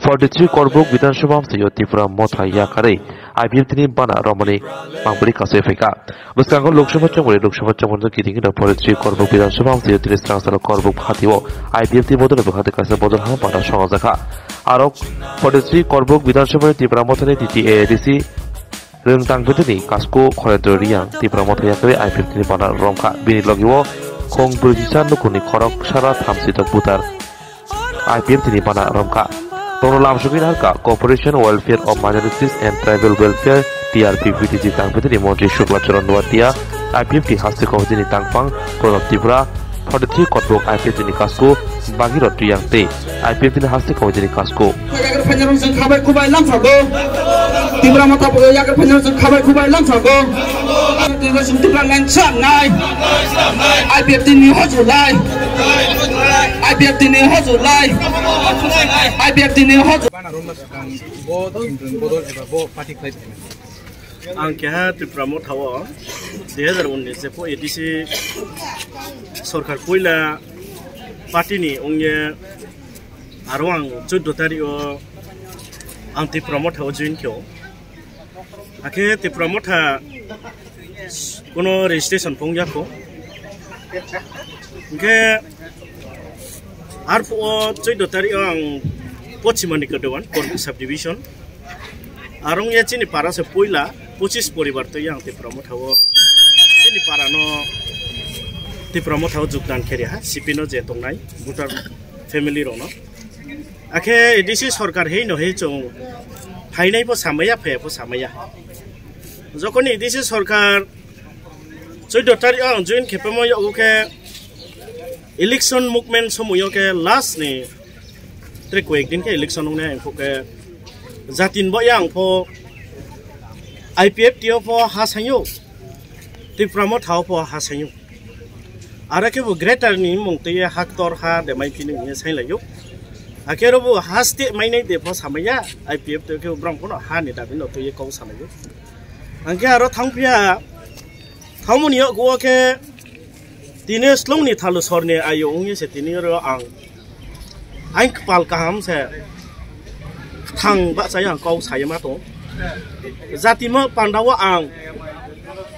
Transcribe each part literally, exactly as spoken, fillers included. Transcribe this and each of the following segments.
Forty three Korbuk Bidhan Sabha hamsio Tipra Motha yakarwi I P F T ni bana romani mangbwrwi kasui phaikha. Bwskango Lok Sabha chongmani Lok Sabha chongmani kiting khe forty three Korbuk Bidhan Sabha hamsio tini swrang salo Korbuk phatio I P F T bodol bwkhati kaisa bodol ha bana songajakha. Aro forty three Korbuk Bidhan Sabha ni Tipra Motha ni T T A A D C Rwng tangpitini kasku Khorendra Riyang Tipra Motha yakarwi I P F T ni bana romkha. Bini logi o khong brwisa nukhungni khorok sara thamsitok butar I P F T ni bana romkha. Tongno lamsogwi naharkha Cooperation Welfare of Minorities and Tribal Welfare T R P P T G tangpitini montri Shukla Charan Noatia, I P F T haste committee ni tangphang Pranab Tripura, forty three Korbuk I P F T ni kasku Bhagirath Riyang tei I P F T ni haste committee ni kasku. Yagar phainarok jwng khabai khubai lamsago. Tipra Motha bo yagar phainarok jwng khabai khubai lamsago. Tipra Land Swnamnai. I P F T ni hojulai. I P F T ni hojulai. I P F T ni hojulai. Bana romna swkang bo bodol eba bo party khlai. Ang keha Tipra Motha o dui hazar unnis je po A D C sorkar puila party ni wngye aro ang chuddo tarik o ang Tipra Motha o join khe o. Akhe Tipra Motha kono registration phung yakho. Hingkhe arphuh o chuddo tarik o ang Pochimani Kodewan Korbuk subdivision. Arong ya chini para se puila pochis poribar to yang Tipra Motha o chini para no Tipra Motha o jogdan khe ha C P no je tongnai voter family rok no. Akhe A D C sorkar hei no hei chwng phainai bo samaya phai bo samaya. Jokon A D C sorkar chuddo tarik o ang join khe phaimo yago khe election movement somoyo khe last ni tre koyek din khe election wngnai ang khe jatin bo yang pho I P F T o pho ha sanyo Tipra Motha o pho ha sanyo. Aro khe bo greater ni mung twi haktor ha de mai phini hwnwi sai laio. Akhe ro bo haste mainai de pho samaya I P F T o khe bo brang phono ha ni dabi no twi kok salaio. Angkhe aro thangphiya thangmoni yago khe tini slongni thalu sorni ayo wngwi se tini oro ang aing kwpal kaham se kwthang bahchai ang kok sai ma tongo. Jatimo pandao ang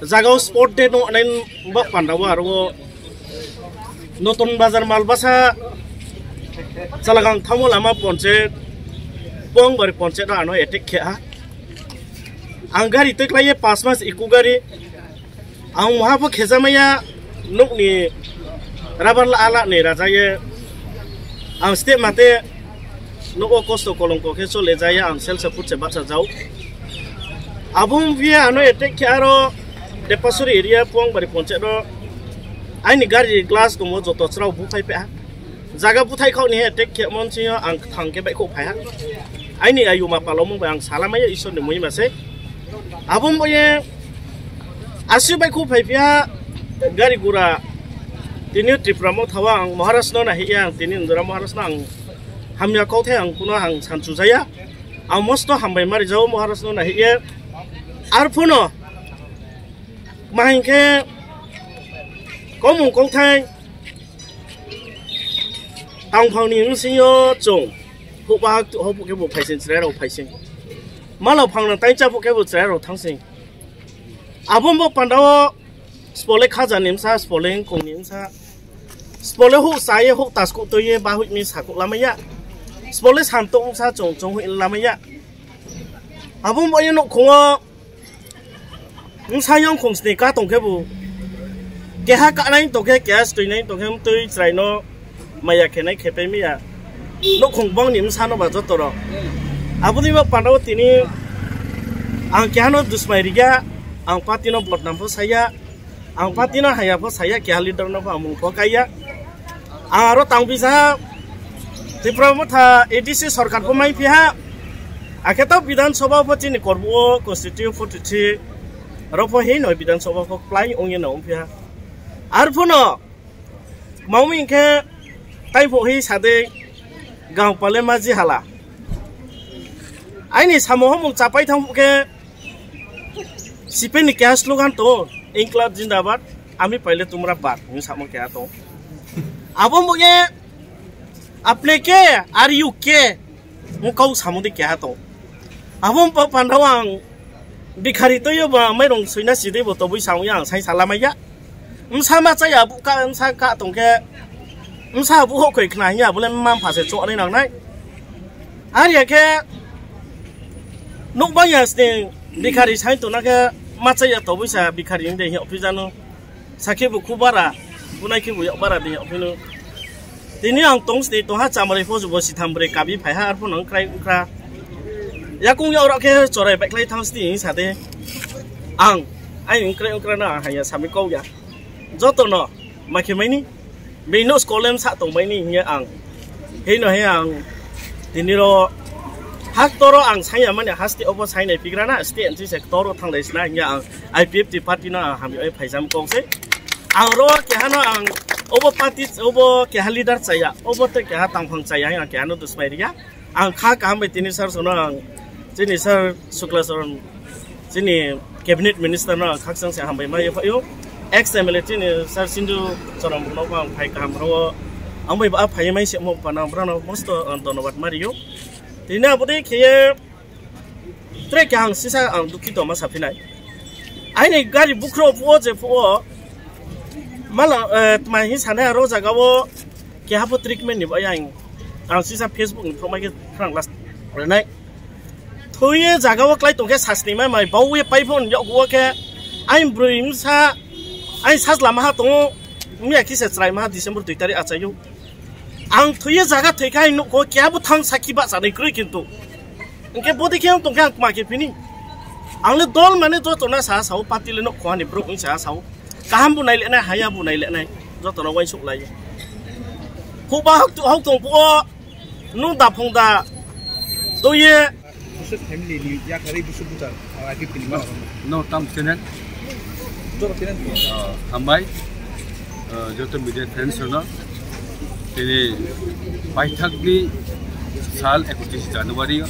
jagao sport day no nai ba pandao aro Notun Bazar Malbasa Chalagang thangmo lama ponche Pongbari ponche no ano attack khe ha. Ang gari twi klaiye pas mas iko gari. Ang moha pho khejamaya nukni rabar la ala ni rajaye. Ang step mate nuko kosto kolongko khe chole jaya ang selsa putse bacha jau. Abung phi ano attack khe aro Depasuri area Pongbari ponche no aini gari glass komo joto chwrao buphai pha. Jaga buthai khok ni he tek khe mon sing yo ang thang khe bai khok phai ha. Aini ayuma palomung bai ang salamaya Isor ni muima se. Abo mo ye asi bai khok phai phiya gari gura tini Tripura mo thawa ang Maharaj no nahi ya ang tini Indra Maharaj no ang hamya kok thai ang kuno ang sanchu jaya. Ang mosto hambai mari jao Maharaj no nahi ye. Arphuno ma hinkhe komung kok thai Tangphangni bwsingyo chwng hukbahak hopuk khe bo phaising chwrairok phaising. Malao phangno tai chapuk khe bo chwrairok thangsing. Abo bo pandao sipole khajani bwsa, sipole wngkongni bwsa, sipole huk chaye huk taskuk twiye bahukni sakuk lamaya, sipole santok bwsa chwng chwng hui lamaya. Abo bo ye nukhungo Bwsayong khungsni ka tongkhe bo keha kanai tongkhe, keha swtwinai tongkhe, mtwi chwraino maya khenai khepai maya. Nukhung bongni bwsano ba joto rok. Aboni bo pandao tini ang kehano dusmai rigya, ang party no bodnam pho saya, ang party no haya pho saya, keha leader no pho ang mung pho kaiya. Ang aro tang bisa Tripura Motha A D C sorkar pho mai phiha. Akhe to Bidhan Sabha pho chini korbuo constituency forty three ro pho hino Bidhan Sabha pho plai ongye no ongphiha. Arphuno maumi khe tai pho hi sade gang pale maji hala. Aini samo homung chapai thang khe C P M ni keha slogan to, Inklab Jindabad, Ami Paile Tumra Bad, hinwi samo keha to. Abo mungye, Apne ke, are you ke? Wng kau samung di keha tong. Abo wng pa pandao ang bikhari toyo ba mairong soina sidi bo tobui samung ya ang sai sala maiya. Msa ma chaya bu ka msa ka tong khe msa bu hok koi khna hiya bole mam phase chok nai nang nai. Ar ya khe nuk bang ya sini bikhari sai tona khe ma chaya tobui sa bikhari inde hiya office ano. Sakhe bo khu bara, bunai khe bo yak bara de yak phino. Tini ang tong sini tongha chamari phoju bo sitham bre kabi phaiha arphuno wngkrai wngkra. Yakung yak rok khe chorai baiklai thang sini sade. Ang, ai wngkrai wngkra na haya sami kau ya. Joto no, makhe maini, bino skolem sa tong maini hiya ang. Hino he ang tini ro hak toro ang saya mani hasti obo sai nai pigra na sti anti se toro thang dai sna hiya ang I P F T party no ang hamya oi phaijam kok se. Ang ro keha no ang obo party obo keha leader chaya obo te keha tangphang chaya ang keha no dusmai riya. Ang kha kaham bai tini sir sono ang chini sir Sukla Charan chini cabinet minister no khakchang se hambai ma yaphaio. Ex M L A chini sir Sindhu Charan no ang phai kaham ro ang bai ba phai mai se mo pa na bra no mosto ang dhonnobad mario. Tini abodi kheye tre khe ang sisa ang dukhi toma saphinai. Aini gari bukhro phuo je phuo mala eh, tma hi sanai aro jaga o keha pho treatment ni bai ang ang sisa Facebook ni phromai khe phrang last renai. Thuye jaga o klai tongkhe sasni mai mai bau ye pai phone yok wo khe ain brui msa ain sas lama ha tongo mia kisa chrai ma ha December dui tarik achayo. Ang thuye jaga thoi khe ain nukho kya bo thang sakhi ba chanai kroi kintu. Hingke bodi khe ang tongkhe ang kma khe phini. Ang le dol mane joto na sa sao party le nukho ani bro sa sao. Kaham bo nai le nai haya bo nai le nai joto na waisuk lai. Khuba hok hok tong phuo nung da phung da doye. Busu family ni yakarwi busu butar, ah, I P F T ni no, manok. No, tam channel. Joto channel ni. Ah, hambai. Ah, joto media friends no. Tini paithak ni sal ekotris January o.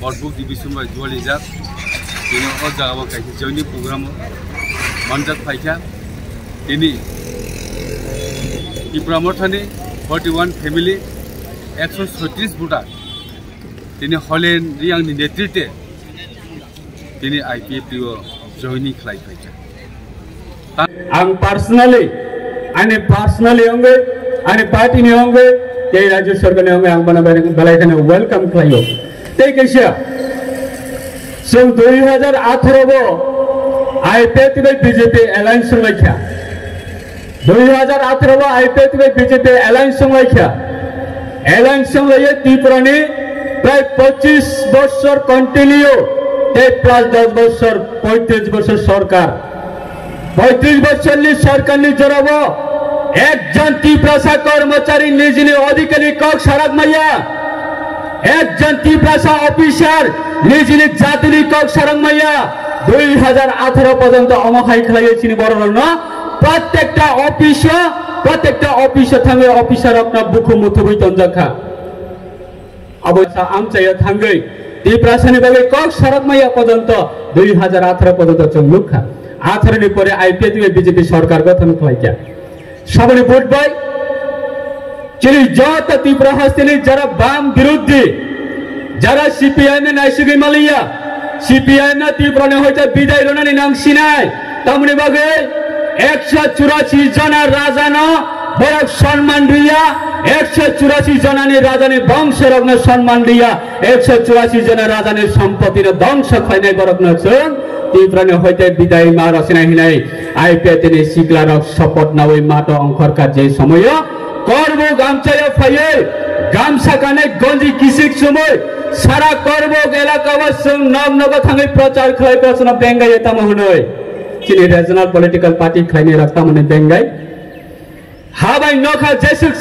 Borbuk division bai juali jak. Tini o jaga o kaisa joining program o manjak phaikha. Tini Tipra Mothani forty one family, ekso soitris voter. Tini Holen Riyang ni netrite tini I P F T o joining khlai phaikha. Ang personally, ani personally wngwi, ani party ni wngwi, tei Rajya Sarkar ni wngwi ang bono belai kheno welcome khlaio. Tei kaisa, chwng dui hajar atharo bo I P F T bai B J P alliance wnglaikha. Dui hajar atharo o I P F T bai B J P alliance wnglaikha. Alliance wnglaio Tripura ni prai pochis bochor continue tei plus dos bochor, poitris bochor sorkar. Poitris bochor ni sorkar ni jorao ekjon Tiprasa kormochari nijini odhikar ni kok sarak maya. Ekjon Tiprasa officer nijini jatini kok sarang maya dui hajar atharo porjonto omo hai khlaiwi chini bororokno prottekta office o, prottekta office o thangwi officer rokno bukhuk muthubwi tonjakha. Abo sa amchaio thangwi Tiprasani bagwi kok sarak maya porjonto dui hajar atharo porjonto chwng nukha. Atharo ni pore I P F T bai B J P sorkar gothon khlaikha. Saboni vote bai chini joto Tripura hasteni jara bam biruddhi, jara C P I M ni naisugwi maliya, C P I M no Tripura ni hoite bidai rwnani nang sinai. Tamoni bagwi ekso churasi jona raja no borok sonman riya, ekso churasi jona ni raja ni bongso rok no sonman riya, ekso churasi jona raja ni sompoti no dongso khlainai borok no chwng Tripura ni hoite bidai ma rw sinai hinai. I P F T ni sikla rok support nawi mato ongkhorkha je somoyo Korbuk amchaio phaiwi gamsa kanai gonji kisik sumui sara Korbuk elaka o chwng nog nogo thangwi prochar khlai bochno bengai tamo hwnwi chini regional political party khlainai rok tamoni bengai. Habai nokha jesuk